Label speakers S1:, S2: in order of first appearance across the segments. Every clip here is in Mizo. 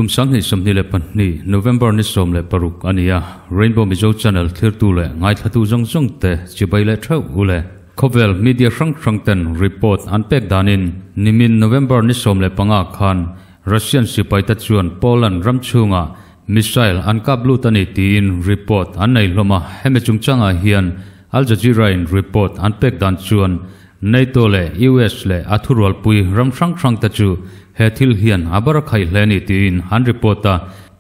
S1: Kum 2022 November ni 16 a ni a, Rainbow Mizo Channel thlirtu leh ngaithlatu zawng zawng te chibai leh theuh u le. Khawvel media hrang hrang ten report an pek danin nimin November ni 15 khan Russian sipai te chuan Poland ram chhungah missile an kap lut a ni tiin report an nei hlawm a, hemi chungchangah hian Al Jazeera in report an pek dan chuan NATO leh US leh a thurualpui ram hrang hrang te chu he thil hian a bar a khaih hle a ni tiin an report a.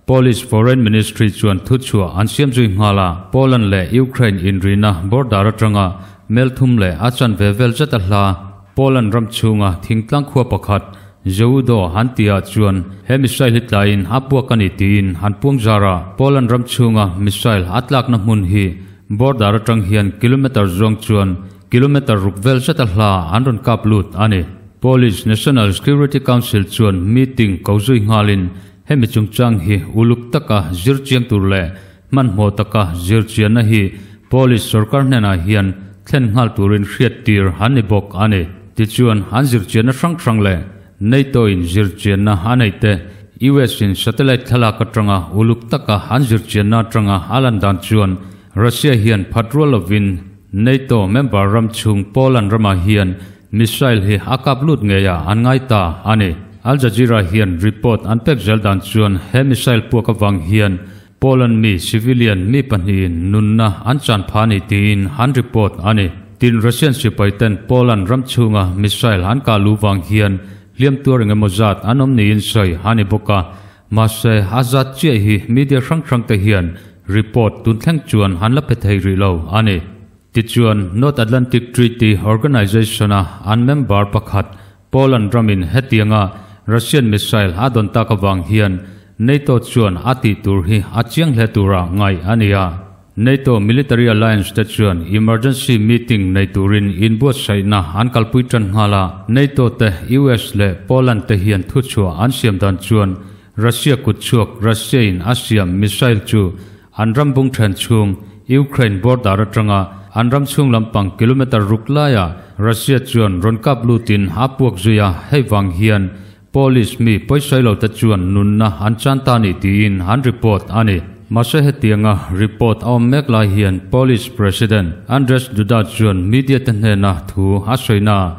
S1: Polish Foreign Ministry chuan thuchhuah an siam zui nghal a, Poland leh Ukraine inrina border atanga mel thum leh a chanve vel zet a hla Poland ram chhunga thingtlang khua pakhat Zewudo an tihah chuan he missile hi tlaiin a puak a ni tiin an puang zar a. Poland ram chhunga missile a tlakna hmun hi border atang hian kilometre zawng chuan Kilometre ruk vel zet a hla an rawn kap lut a ni. Polish National Security Council chuan meeting ko zui nghalin hemi chungchang hi uluk taka zir chiang tur leh hmanhmawh taka zir chianna hi Polish sorkar hnenah hian thlen nghal turin hriat tir an ni bawk a ni. Tichuan an zir chianna hrang hrang leh NATO in zir chianna a neih te, US in satellite thlalak atanga uluk taka an zir chianna atanga a lan dan chuan Russia hian phat rual lovin NATO member ram chhung Poland ramah hian missile hi a kap lut ngei a an ngai ta a ni. Al Jazeera hian report an pek zel dan chuan he missile puak avang hian Poland mi civilian mi pahnihin nunna an chan pha ni tiin an report a ni. Tin, Russian sipai ten Poland ram chhunga missile an kah luh vang hian hliam tuar engemaw zat an awm niin sawi a ni bawk a. Mahse, a zat chiah hi media hrang hrang te hian report tun thleng chuan an la pe thei rih lo a ni. Tichuan, North Atlantic Treaty Organization-a an member pakhat Poland ramin hetianga Russian missile a dawn tak avang hian NATO chuan a tih tur hi a chiang hle tura ngaih a ni a. NATO military alliance te chuan emergency meeting nei turin inbuatsaihna an kalpui tan nghal a, NATO te, US leh Poland te hian thuchhuah an siam dan chuan Russia kutchhuak Russia in a siam missile chu an ram bung then chhung Ukraine border atanga an ram chhung lampang kilometer ruk laiah Russia chuan rawn kap lutin a puak zui a, hei vang hian Polish mi pawisawi lo te chuan nunna an chan ta ni tiin an report a ni. Mahse hetianga report a awm mek lai hian Polish President Andrzej Duda chuan media te hnena thu a sawi na ah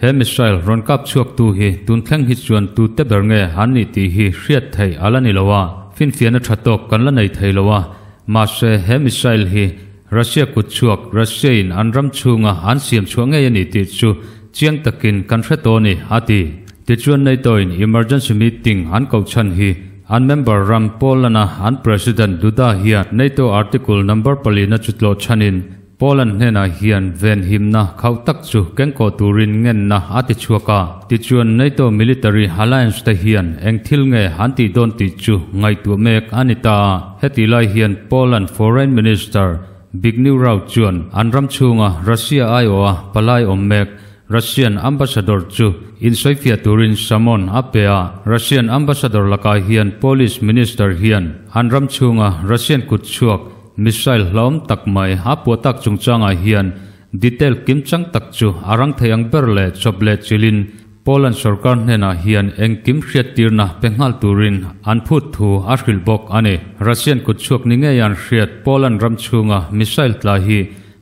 S1: he missile rawn kap chhuak tu hi tun thleng hi chuan tu te ber nge an nih tih hi hriat theih a la ni lo a, finfiahna tha tawk kan la nei thei lo a. Mahse he missile hi Russia kut chhuak Russia in an ram chhunga an siam chhuah ngei a ni tih chu chiang takin kan hre tawh a ni, a ti. Tichuan NATO-in emergency meeting an koh chhan hi an member ram Poland-a an President Duda hian NATO article number palina chu tlawh chhanin Poland hnenah hian venhimna khauh tak chu kengkawh turin ngenna a ti chhuak a. Tichuan NATO military alliance te hian eng thil nge an tih dawn tih chu ngaihtuah mek a ni ta a. Heti lai hian Poland Foreign Minister Zbigniew Rau chuan an ram chhunga Russia aiawha palai awm mek Russian Ambassador chu insawifiah turin summon a pe a, Russian Ambassador lakah hian Polish Minister hian an ram chhunga Russian kut chhuak missile hlauhawm tak mai a puah tak chungchangah hian detail kimchang tak chu a rang thei ang ber leh chawp leh chilhin Poland sorkar hnenah hian engkim hriattirna pe nghal turin an phut thu a hrilh bawk a ni. Russian kut chhuak ni ngei an hriat Poland ram chhunga missile tla hi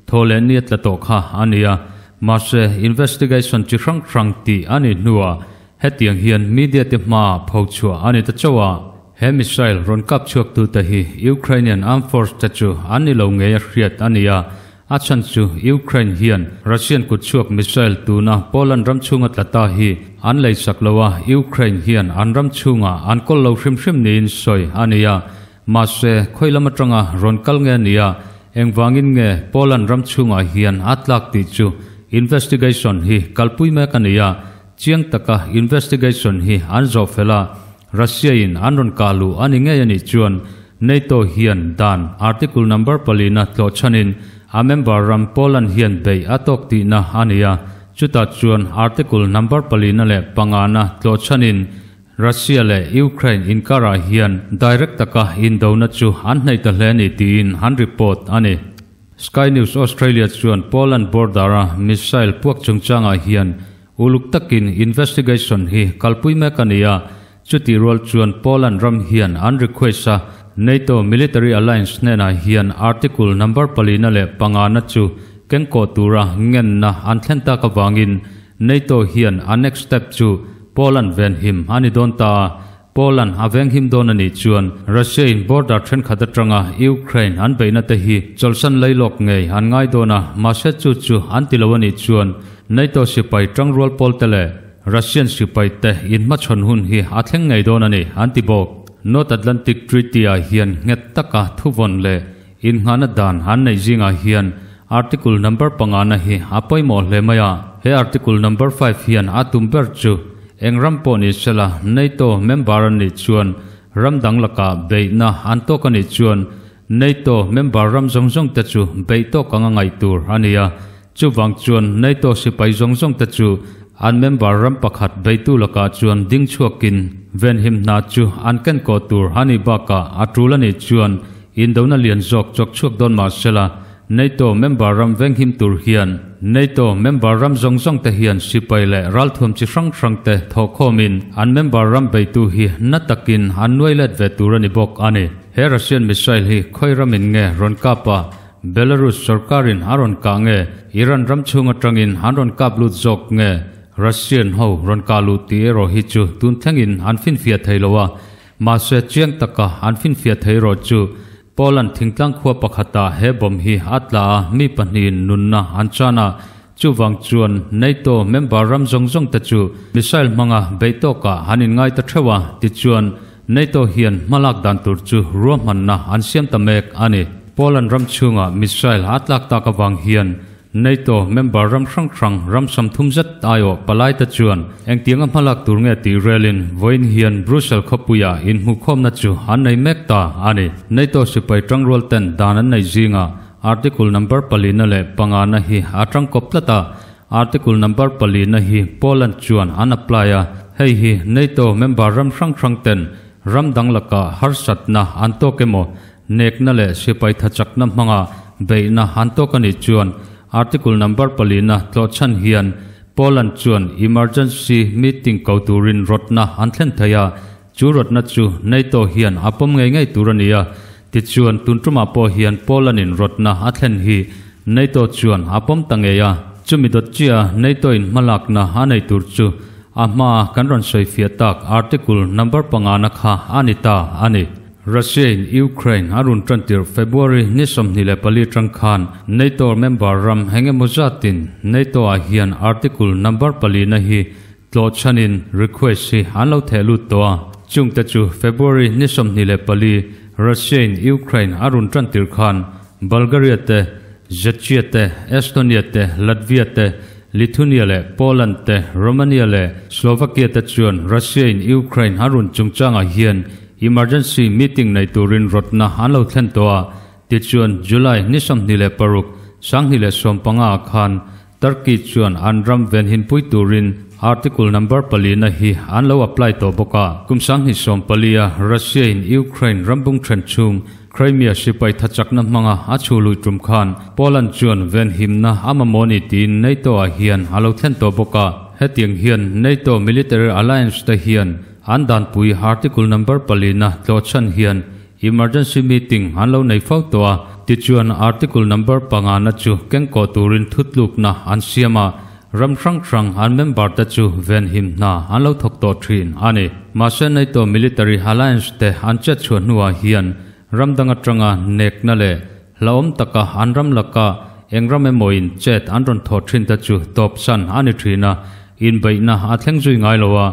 S1: Thaw leh ni a tla tawh kha a nia. Mahse, investigation chi hrang hrang tih a nih hnuah hetiang hian media te hmaah pho chhuah a ni ta chauh a. He missile rawn kap chhuaktute hi Ukrainian armed force te chu an ni lo ngei a hriat a ni a. A chhan chu Ukraine hian Russian kut chhuak missile tuna Poland ram chhunga tla ta hi an lei sak lo a, Ukraine hian an ram chhungah an kawl lo hrim hrim niin sawi a ni a. Mahse, khawi lam atanga rawn kal nge a ni a, Engvangin nge Poland ram chhungah hian a tlak tih chu investigation hi kalpui mek a ni a, chiang taka investigation hi an zawh fel a, Russia in an rawn kah luh a ni ngei a nih chuan NATO hian dan article number palina tlawh chhanin a member ram Poland hian beih a tawk tihna a ni a, chutah chuan article number palina leh pangana tlawh chhanin Russia leh Ukraine inkarah hian direct taka indona chu an hnaih ta hle a ni tiin an report a ni. Sky News Australia chuan Poland border-a missile puak chungchangah hian uluk takin investigation hi kalpui mek a ni a, Chutih rual chuan Poland ram hian an request a, NATO military alliance hnenah hian article number palina leh pangana chu kengkawh tura ngenna an thlen tak avangin NATO hian a next step chu Poland venhim a ni dawn ta a. Poland a venghim dawn a nih chuan Russia in border thenkhat atanga Ukraine an beihna te hi chawlhsan lailawk ngei an ngai dawn a, mahse chu chu an ti lo a nih chuan NATO sipai tangrual pawl te leh Russian sipai te inhmachhawn hun hi a thleng ngei dawn a ni an ti bawk. North Atlantic Treaty ah hian nghet taka thuvawn leh innghahna dan an neih zingah hian Article number pangana hi a pawimawh hle mai a. He Article number five hian a tum ber chu eng ram pawh ni sela NATO member an nih chuan ram dang lakah beihna an tawk a nih chuan NATO member ram zawng zawng te chu beih tawk anga ngaih tur a ni a. Chuvang chuan NATO sipai zawng zawng te chu an member ram pakhat beitu lakah chuan ding chhuakin venhim hna chu an ken kawh tur a nih bakah a tul a nih chuan indona lian zawk chawk chhuak dawn mah sela NATO member ram venghim tur hian NATO member ram zawng zawng te hian sipai leh ralthuam chi hrang hrang te thawhkhawmin an member ram beitu hi na takin an nuai let ve tur a ni bawk a ni. He Russian missile hi khawi ramin nge rawn kap a? Belarus sorkarin a rawn kah nge? Iran ram chhung atangin an rawn kap lut zawk nge? Russian ho rawn kah luh tih erawh hi chu tun thlengin an finfiah thei lo a, mahse chiang taka an finfiah thei erawh chu Poland thingtlang khua pakhatah he bomb hi a tla a, mi pahnihin nunna an chan a, chuvang chuan NATO member ram zawng zawng te chu missile hmanga beih tawkah an inngai ta theuh a, tichuan NATO hian hmalak dan tur chu ruahmanna an siam ta mek a ni. Poland ram chhunga missile a tlak tak avang hian NATO member ram hrang hrang ram samthum zet aiawh palai te chuan engtianga hmalak tur nge tih relin vawiin hian Brussels khawpuia inhmuhkhawmna chu an nei mek ta a ni. NATO sipai tangrual ten dan an nei zinga article number palina leh pangana hi a tangkawp tlat a, article number palina hi Poland chuan an apply a, hei hi NATO member ram hrang hrang ten ram dang lakah harsatna an tawk emaw Nekna leh sipai thachakna hmanga beihna han tawk a nih chuan Article number palina tlawhchhan hian Poland chuan emergency meeting ko turin rawtna an thlen thei a, chu rawtna chu NATO hian a pawm ngei ngei tur a ni a, tichuan tun tumah pawh hian Poland-in rawtna a thlen hi NATO chuan a pawm ta ngei a, chumi dawt chiah NATO-in hmalakna a nei tur chu a hmaa kan rawn sawifiah tak Article number pangana kha a ni ta a ni. Russia-in Ukraine a run tantir February ni 24 tang khan NATO member ram eng emaw zatin NATO-ah hian article number palina hi tlawhchhanin request hi an lo theh lut tawh a. Chungte chu February ni 24 Russia-in Ukraine a run tantir khan Bulgaria te, Czechia te, Estonia te, Latvia te, Lithuania leh Poland te, Romania leh Slovakia te chuan Russia-in Ukraine a run chungchangah hian Emergency meeting nei turin rawtna an lo thlen tawh a, tichuan July ni 26, 2015 ah khan Turkey chuan an ram venhinpui turin Article number palina hi an lo apply tawh bawk a. Kum 2014 a Russia in Ukraine rambung then chhung Crimea sipai thachakna hmanga a chhu lui tum khan Poland chuan venhimna a mamawh ni tiin NATO ah hian a lo thlen tawh bawk a. Hetiang hian NATO military alliance te hian An danpui article number palina tlawhchhan hian emergency meeting an lo nei fo tawh a, tichuan article number pangana chu kengkawh turin thutlukna an siam a, ram hrang hrang an member te chu venhim hna an lo thawk tawh thin a ni. Mahse NATO military alliance te an chet chhuah hnuah hian ram dang atanga nekna leh hlauhawm taka an ram laka eng ram emawin chet an rawn thawh thin te chu tawpsan a ni thin a, inbeihna a thleng zui ngai lo a,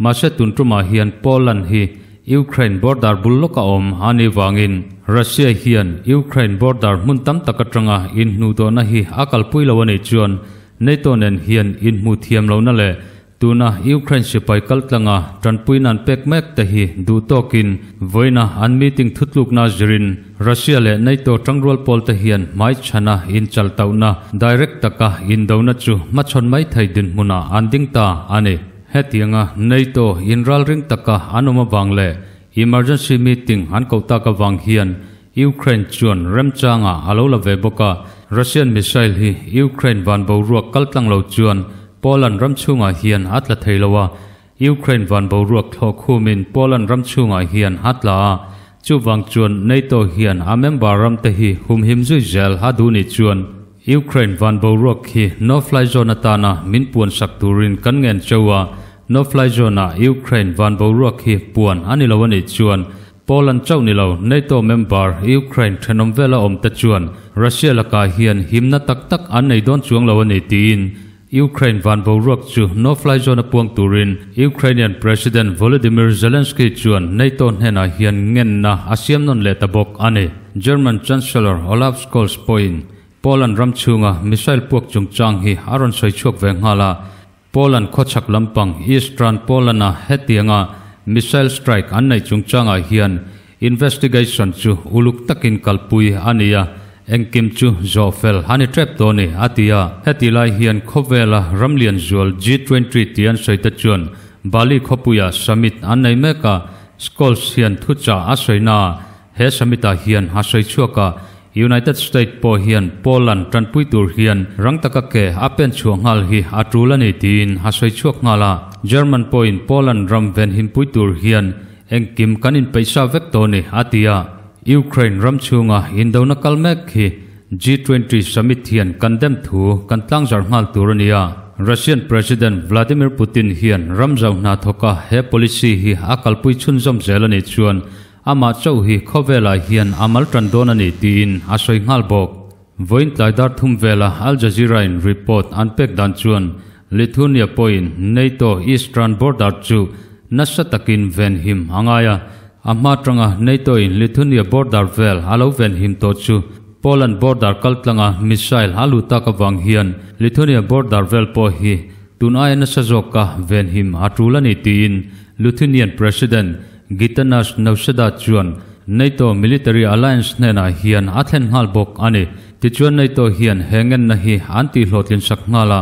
S1: Mahse tun tumah hian Poland hi Ukraine border bul lawka awm a nih vangin Russia hian Ukraine border hmun tam tak atanga inhnuhdawhna hi a kalpui lo a nih chuan NATO nen hian inhmuh thiam lohna leh tuna Ukraine sipai kaltlanga tanpuina an pek mek te hi duh tawkin vawiina an meeting thutlukna zirin Russia leh NATO tangrual pawl te hian hmaichhana inchaltauhna direct taka indona chu hmachhawn mai thei dinhmunah an ding ta a ni. Hetianga NATO inralring taka an awm avang leh emergency meeting an koh tak avang hian Ukraine chuan remchangah a lo la ve bawk a. Russian missile hi Ukraine van boruak kaltlang lo chuan Poland ram chhungah hian a tla thei lo a. Ukraine van boruak thlawh khumin Poland ram chhungah hian a tla a, chuvang chuan NATO hian a member ram te hi humhim zui zel a duh nih chuan Ukraine van boruak hi no fly zone atana min puan sak turin kan ngen cheu a, no fly zone ah Ukraine van boruak hi puan a ni lo a nih chuan Poland chauh ni lo NATO member Ukraine thenawm vela awm te chuan Russia lakah hian himna tak tak an nei dawn chuang lo a ni tiin Ukraine van boruak chu no-fly zone a puang turin Ukrainian President Volodymyr Zelensky chuan NATO hnenah hian ngenna a siam nawn leh ta bawk a ni. German Chancellor Olaf Scholz pawhin Poland ram chhunga missile puak chungchang hi a rawn sawi chhuak ve nghal a, Poland khawchhak lampang Eastern Poland-a hetianga missile strike an neih chungchangah hian Investigation chu uluk takin kalpui a ni a, engkim chu zawh fel a ni tep tawh a ni, a ti a. Heti lai hian khawvela ramlian zual G20 tih an sawi te chuan Bali khawpuia summit an nei mek a, Scholz hian thuchah a sawi na a, he summit ah hian a sawi chhuak a, United State pawh hian Poland tanpui tur hian rang taka ke a pen chhuah nghal hi a tul a ni tiin a sawi chhuak nghal a. German pawhin Poland ram venhimpui tur hian Engkim kan inpeihsa vek tawh a ni, a ti a. Ukraine ram chhunga indona kal mek hi G20 summit hian kan dem thu kan tlangzarh nghal tur a ni a. Russian President Vladimir Putin hian ram zau hna thawka he policy hi a kalpui chhunzawm zel a nih chuan amah chauh hi khawvelah hian a mal tan dawn a ni tiin a sawi nghal bawk. Vawiin tlai dar thum vela Al Jazeera-in report an pek dan chuan Lithuania pawhin NATO eastern border chu nasa takin venhim a ngai a, a hma tanga NATO-in Lithuania border vel a lo venhim tawh chu Poland border kaltlanga missile a luh tak avang hian Lithuania border vel pawh hi tun aia nasa zawka venhim a tul a ni tiin Lithuanian President Gitanas Nauseda chuan NATO military alliance hnenah hian a thlen nghal bawk a ni. Tichuan NATO hian he ngenna hi an tihhlawhtlin sak nghal a,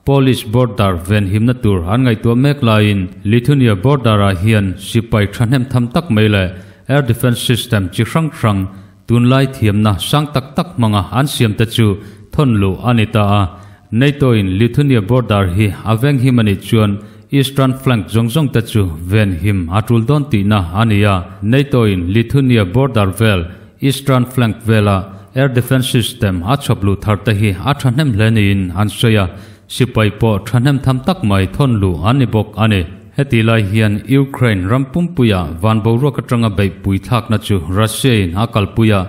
S1: Polish border venhimna tur an ngaihtuah mek laiin Lithuania border ah hian sipai thahnem tham tak mai leh air defence system chi hrang hrang tunlai thiamna sang tak tak hmanga an siam te chu thawn luh a ni ta a. NATO in Lithuania border hi a venghim a nih chuan Eastern flank zawng zawng te chu venhim a tul dawn tihna a ni a. NATO in Lithuania border vel Eastern flank vela air defence system a chhawp luh thar te hi a thahnem hle niin an sawi a, sipai pawh thahnem tham tak mai thawn luh an ni bawk a ni. Heti lai hian Ukraine ram pumpuia van boruak atanga beihpui thlakna chu Russia-in a kalpui a,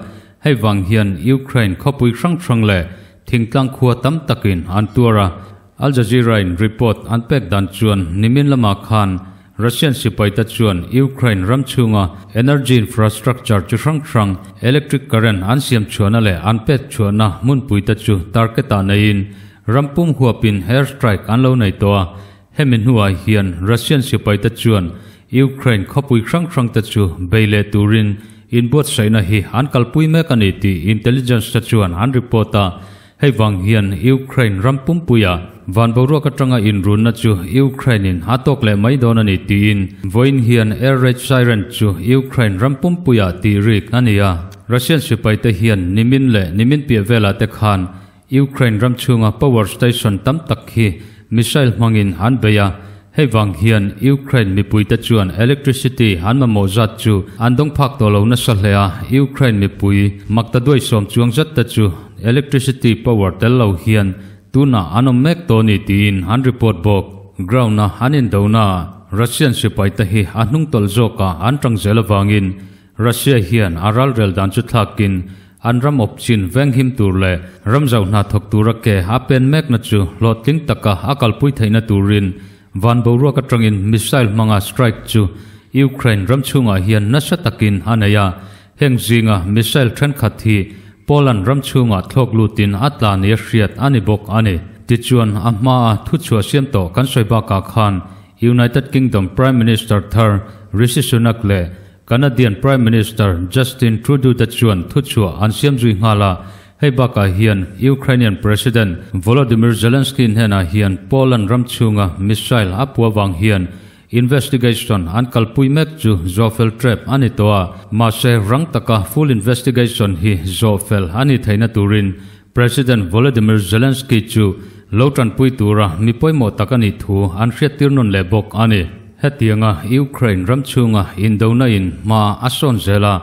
S1: hei vang hian Ukraine khawpui hrang hrang leh thingtlang khua tam takin an tuar a. Al Jazeera-in report an pek dan chuan nimin lamah khan Russian sipaite chuan Ukraine ram chhunga energy infrastructure chi hrang hrang, electric current an siam chhuahna leh an pek chhuahna hmunpuite chu target-ah neiin ram pum huapin air strike an lo nei tawh a. Hemi hnuah hian Russian sipaite chuan Ukraine khawpui hrang hrangte chu bei leh turin inbuatsaihna hi an kalpui mek a ni tih intelligence te chuan an report a. Hei vang hian Ukraine ram pumpuia van boruak atanga inrunna chu Ukraine-in a tawk leh mai dawn a ni tiin vawiin hian air raid siren chu Ukraine ram pumpuia tih rik a ni a. Russian sipaite hian nimin leh nimin piah velah te khan Ukraine ram chhunga power station tam tak hi missile hmangin an bei a. Hei vang hian Ukraine mipuite chuan electricity an mamawh zat chu an dawng phak tawh lo nasa hle a, Ukraine mipui makta duai sawm chuang zet te chu electricity power tel lo hian tunah an awm mek tawh a ni tiin an report bawk. Ground-a an indonaah Russian sipaite hi a hnung tawlh zawkah an tang zel avangin Russia hian a ralrel dan chu thlakin an ram awp chin venghim tur leh ram zau hna thawk tura ke a pen mekna chu hlawhtling taka a kalpui theihna turin van boruak atangin missile hmanga strike chu Ukraine ram chhungah hian nasa takin a nei a, heng zinga missile thenkhat hi Poland ram chhungah thlawk lutin a tla nia hriat a ni bawk a ni. Tichuan a hmaa thuchhuah siam tawh kan sawi bakah khan United Kingdom Prime Minister thar Rishi Sunak leh Canadian Prime Minister Justin Trudeau te chuan thuchhuah an siam zui nghal a, hei bakah hian Ukrainian President Volodymyr Zelensky hnenah hian Poland ram chhunga missile a pua vang hian investigation an kalpui mek chu zawhfel trep a ni tawh a, mahse rang taka full investigation hi zawhfel a nih theihna turin President Volodymyr Zelensky chu lo tanpui tura mi pawimawh tak a nih thu an hriattir nawn leh bawk a ni. Hetianga Ukraine ram chhunga indona in hma a sawn zel a,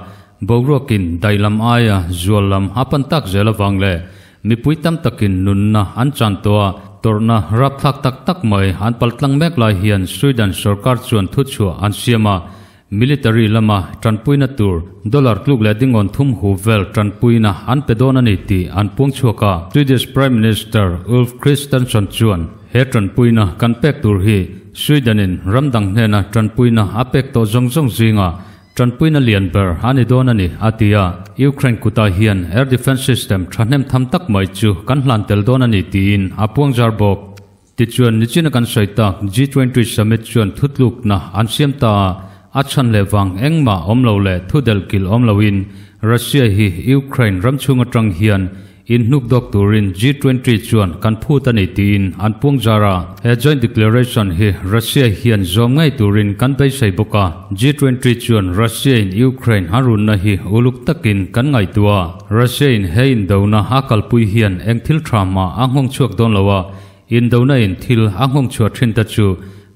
S1: boruakin dailam aia zual lam a pan tak zel avang leh mipui tam takin nunna an chan tawh a, tawrhna rapthlak tak tak mai an paltlang mek lai hian Sweden sorkar chuan thuchhuah an siam a, Military lama tanpuina tur dollar tluk leh dingawn thum hu vel tanpuina an pe dawn a ni tih an puang chhuak a. Swedish Prime Minister Ulf Kristersson chuan he tanpuina kan pek tur hi Sweden-in ram dang hnena tanpuina a pek tawh zawng zawng zinga tanpuina lian ber a ni dawn a ni, a ti a. Ukraine kutah hian air defence system thahnem tham tak mai chu kan hlan tel dawn a ni tiin a puang zar bawk. Tichuan, nichina kan sawi tak G20 Summit chuan thutlukna an siam ta a, a chhan leh vang engmah awm lo leh thu delhkilh awm loin Russia hi Ukraine ram chhung atang hian inhnuk dawk turin G20 chuan kan phut a ni tiin an puang zar a. He joint declaration hi Russia hian zawm ngei turin kan beisei bawk a, G20 chuan Russia in Ukraine a runna hi uluk takin kan ngaihtuah a, Russia in he indona a kalpui hian eng thil tha mah a nghawng chhuak dawn lo a, Indona in thil a nghawng chhuah thin ta chu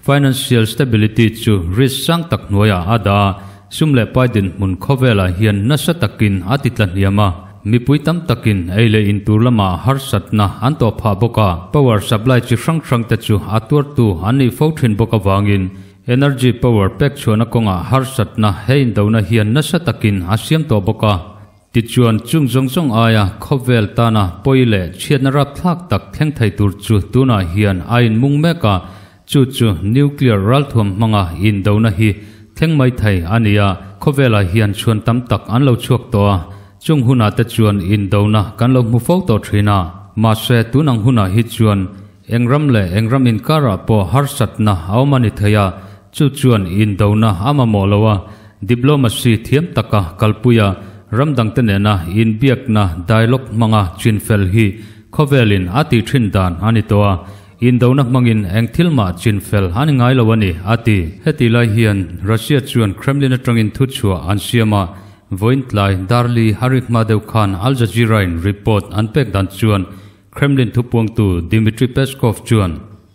S1: financial stability chu risk sang tak hnuaiah a dah a, sum leh pai dinhmun khawvelah hian nasa takin a ti tla hniam a, mipui tam takin ei leh in tur lamah harsatna an tawh phah bawk a, power supply chi hrang hrang te chu a tuartu an nih fo thin bawk avangin energy power pek chhuahna kawngah harsatna he indona hian nasa takin a siam tawh bawk a. Tichuan, chung zawng zawng aia khawvel tana pawi leh chhiatna rapthlak tak thleng thei tur chu tunah hian a inmung mek a, chu chu nuclear ralthuam hmanga indona hi thleng mai thei a ni a, khawvelah hian chhuan tam tak an lo chhuak tawh a, chung hunah te chuan indona kan lo hmu fo tawh thin a, mahse tun ang hunah hi chuan eng ram leh eng ram inkarah pawh harsatna a awm a ni thei a, chu chuan indona a mamawh lo a, Diplomacy thiam taka kalpuia ram dangte nena inbiakna dialogue hmanga chinfel hi khawvelin a tih thin dan a ni tawh a, indona hmangin eng thil mah chinfel a ni ngai lo a ni, a ti. Heti lai hian Russia chuan Kremlin atangin thuchhuah an siam a, vawiin tlai Darli Harik hma deuh khan Al Jazeera-in report an pek dan chuan Kremlin thupuangtu Dmitry Peskov chuan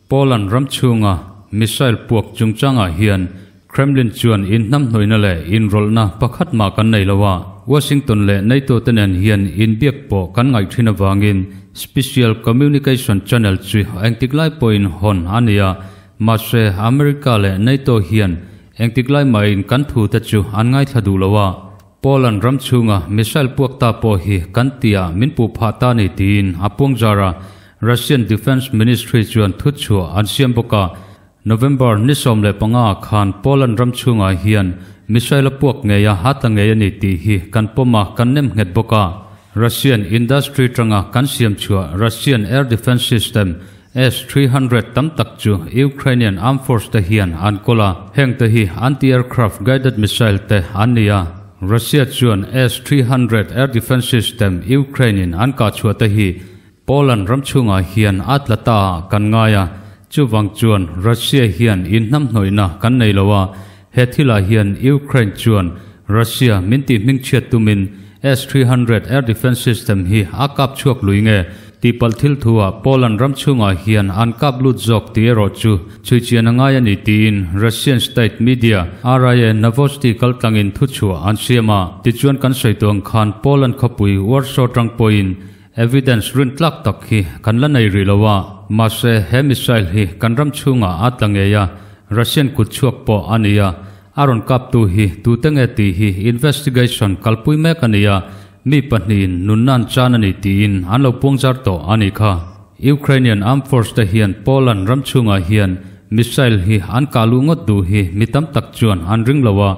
S1: Poland ram chhunga missile puak chungchangah hian Kremlin chuan inhnamhnawihna leh inrawlhna pakhat mah kan nei lo a, Washington leh NATO te nen hian inbiak pawh kan ngaih thin avangin special communication channel chu engtik lai pawhin hawn a ni a, mahse America leh NATO hian engtik lai mahin kan thu te chu an ngaithla duh lo a. Poland ram chhunga missile puak ta pawh hi kan tia min puh phah ta ni tiin a puang zar a, Russian Defence Ministry chuan thuchhuah an siam bawk a. November ni 15 ah khan Poland ram chhungah hian missile a puak ngei a, a tla ngei a ni tih hi kan pawm a, kan nem nghet bawk a. Russian industry tanga kan siam chhuah Russian air defence system S-300 tam tak chu Ukrainian Armed Force te hian an kawl a, heng te hi anti-aircraft guided missile te an ni a. Russia chuan S-300 air defence system Ukraine in an kah chhuah te hi Poland ram chhungah hian a tla ta ah kan ngai a, chuvang chuan Russia hian inhnamhnawihna kan nei lo a, he thilah hian Ukraine chuan Russia min tih hmingchhiat tumin S-300 air defence system hi a kap chhuak lui nge tihpalh thil thu-ah Poland ram chhungah hian an kap lut zawk tih erawh chu chhuichian a ngai a ni tiin Russian state media RIA Novosti kaltlangin thuchhuah an siam a. Tichuan kan sawi tuang khan Poland khawpui Warsaw tang pawhin evidence rintlak tak hi kan la nei rih lo a, mahse he missile hi kan ram chhungah a tla ngei a, Russian kut chhuak pawh a ni a, A rawn kaptu hi tute nge tih hi investigation kalpui mek a ni a, mi pahnihin nunna an chan a ni tiin an lo puangzar tawh a nih kha. Ukrainian Armed Force te hian Poland ram chhungah hian missile hi an kah luh ngawt duh hi mi tam tak chuan an ring lo a,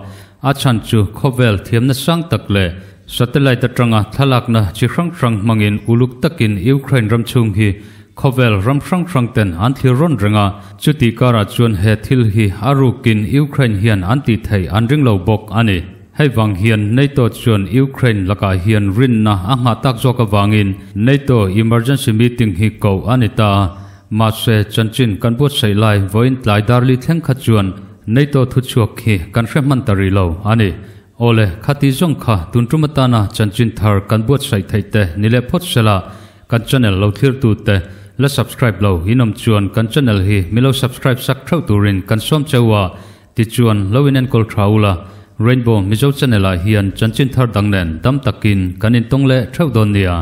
S1: a chhan chu khawvel thiamna sang tak leh satellite atanga thlalakna chi hrang hrang hmangin uluk takin Ukraine ram chhung hi Khawvel ram hrang hrang ten an thlir rawn reng a, chutih karah chuan he thil hi a rukin Ukraine hian an tih theih an ring lo bawk a ni. Hei vang hian NATO chuan Ukraine lakah hian rinna a nghah tak zawk avangin NATO emergency meeting hi koh a ni ta a, mahse chanchin kan buatsaih lai vawiin tlai darli thleng kha chuan NATO thuchhuak hi kan hre hman ta rih lo a ni. Awle, khati zawng kha tun tum atana chanchin thar kan buatsaih theih te ni leh phawt sela, Kan channel lo thlirtu te la subscribe lo in awm chuan kan channel hi mi lo subscribe sak theuh turin kan sawm cheu a, Tichuan, lo inenkawl tha ula, Rainbow Mizo Channel ah hian chanchin thar dang nen dam takin kan intawng leh theuh dawn nia.